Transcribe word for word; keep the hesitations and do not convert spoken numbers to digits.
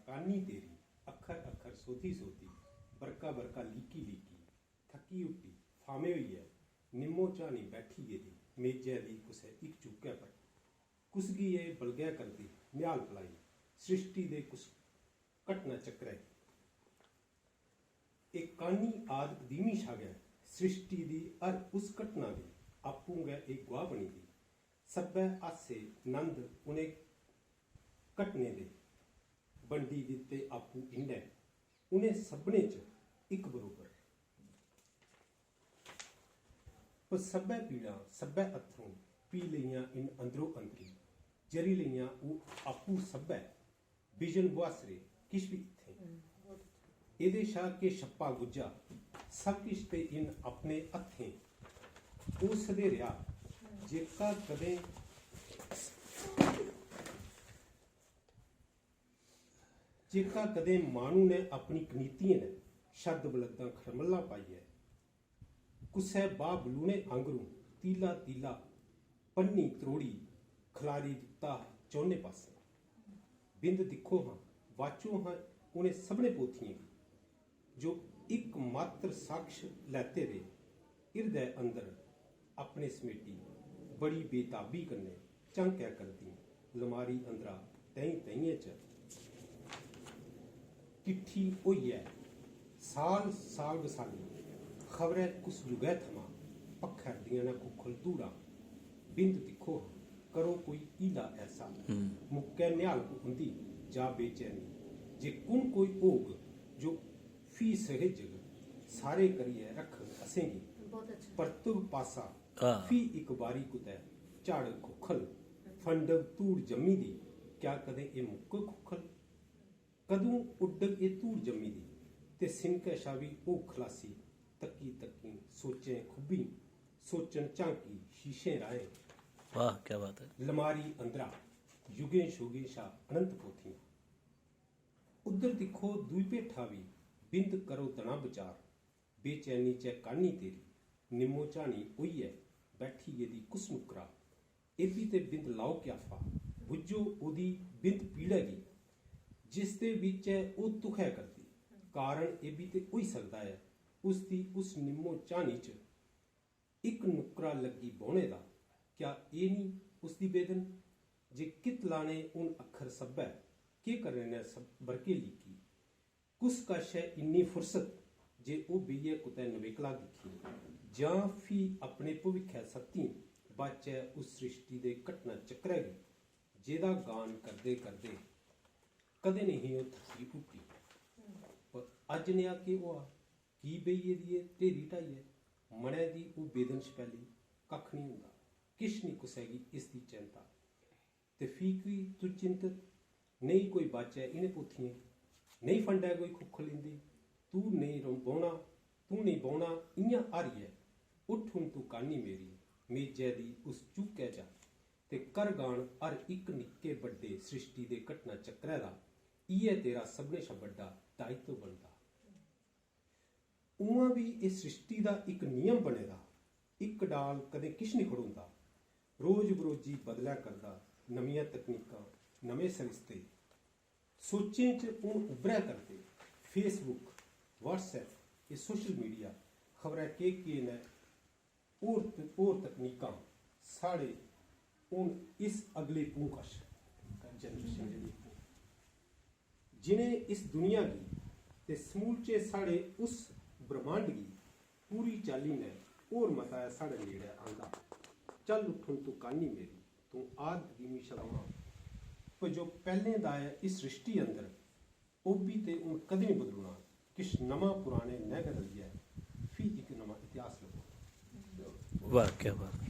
कानी तेरी अक्खर अक्खर सोधी सोधी, बरका बरका लीकी लीकी, थक्की हुट्टी फामे होइयै निम्मो झानी बैठी गेदी मेजै दी कुसै इक चूकै पर। कुसगी एह् बलगै करदी म्याल पलाई सृष्टि दे कुस घटना चक्रै गी। एह् कानी आद कदीमी शा गै सृष्टि दी हर उस घटना दी आपूं गै एह् गुआह बनी दी। सब्भै हासे नंद उ'नें घटनें दे बंडी दित्ते आपूं इंडै उ'नें सभनें च इक बरोबर। पर सब्भै पीड़ां, सब्भै अत्थरूं पी लेइयां इन अंदरो अंदरी, जरी लेइयां ओह् आपूं सब्भै बिजन बुहासरे किश बी इत्थें। एह्दे शा केह् छप्पा गुज्झा, सब किश ते इन अपने हत्थें ओह् सधेरेआ जेह्का कदें जेह्का कदें माह्नू ने अपनी कनीतियें ने शब्द बलद्दां खरमल्ला पाइयै कुसै बाह् बलूने आंगरू तीला तीला भन्नी त्रोड़ी खलारी दित्ता हा चौने पासै। बिंद दिक्खो हां, वाचो हां उ'नें सभनें पोथियें गी जो इक मात्र साक्ष लैते दे हिरदै अंदर अपने समेटी बड़ी बेताबी कन्नै झांकै करदी लमारी अंदरा तैहीं तैहियें च किट्ठी होइयै साल साल बसाली खबरै कुस युगै थमां पक्खरदियां न खुखल धूड़ां। बिंद दिक्खो हां, करो कोई हीला ऐसा, मुक्कै निहालप उं'दी जा बेचैनी, जे कु'न कोई होग जो फ्ही सहेजग सारे करियै रक्खग असेंगी। परतग पासा फ्ही इक बारी कुतै झाड़ग खुखल, फंडग धूड़ जम्मी दी, क्या कदें एह् मुक्कग खुखल? कदूं उड्डग एह् धूड़ जम्मी दी ते सिनकै शा बी होग खलासी? तक्की तक्की सोचें खुब्बी, सोचन झांकी शीशें राहें। वाह, क्या बात है। लमारी अंदरा युगें शुगें शा अनंत पोथियां। उद्धर दिक्खो दूई भेठा बी, बिंद करो दना बचार। बेचैनी च कान्नी तेरी निम्मो झानी होइयै बैठी गेदी कुस नुक्करा? एह् बी ते बिंद लाओ क्याफा, बुज्झो ओह्दी बिंद पीड़ा गी, जिसदे बिच ऐ ओह् दुखै करदी। कारण एह् बी ते होई सकदा ऐ उसदी उस निम्मो झानी च इक नुक्करा लग्गी बौह्ने दा। क्या एह् निं उसदी बेदन जे कित लाने हून अक्खर सब्भै, केह् करने न सब बरके लीकी? कुस कश ऐ इन्नी फुरसत जे ओह् बेहियै कुतै नवेकला दिक्खी, जां फ्ही अपने भविक्खै सत्तीं बाचै उस सृष्टि दे घटना चक्रै गी, जेह्दा गान करदे करदे कदें नेईं ओह् थक्की हुट्टी। पर अज्ज नेहा केह् होआ? की बेही गेदी ऐ ढेरी ढाइयै? मनै दी ओह् बेदन छपैली कक्ख निं होंदा, किश निं कुसै गी इसदी चैंता। ते फ्ही की तूं चिंतत? नेईं कोई बाचै इ'नें पोथियें गी, नेईं फंडै कोई खुखल इं'दी। तूं नेईं रौं-, बौह्ना, तूं नेईं बौह्ना इ'यां हारियै। उट्ठ हुन तूं कान्नी मेरी, मेजै दी उस चूकै चा, ते कर गान हर इक निक्के बड्डे सृष्टि दे घटना चक्रै दा। इ'यै तेरा सभनें शा बड्डा दायित्व बनदा। उ'आं बी इस सृष्टि दा इक नियम बने दा, इक डाल कदें किश निं खड़ोंदा। रोज बरोजी बदलै करदा, नमियां तकनीकां, नमें सरिस्ते। सोचें च हून उब्भरै करदे Facebook, WhatsApp, एह् social media, खबरै केह् केह् न, होर त-, होर तकनीकां साढ़े हून इस अगले पूं कश, generation जेह्ड़ी, जि'नें इस दुनिया गी ते समूलचे साढ़े उस ब्रह्मांड गी पूरी चाल्ली नै होर मता ऐ साढ़े नेड़ै आंदा। चल उट्ठन तूं कान्नी मेरी, तूं आद कदीमी शा रौह्ना। पर जो पैह्लें दा ऐ इस सृष्टि अंदर, ओह् बी ते हून कदें निं बदलोना। किश नमां पुराने नै गै रलियै फ्ही इक नमां इतिहास लग्गोग। वाह, क्या बात।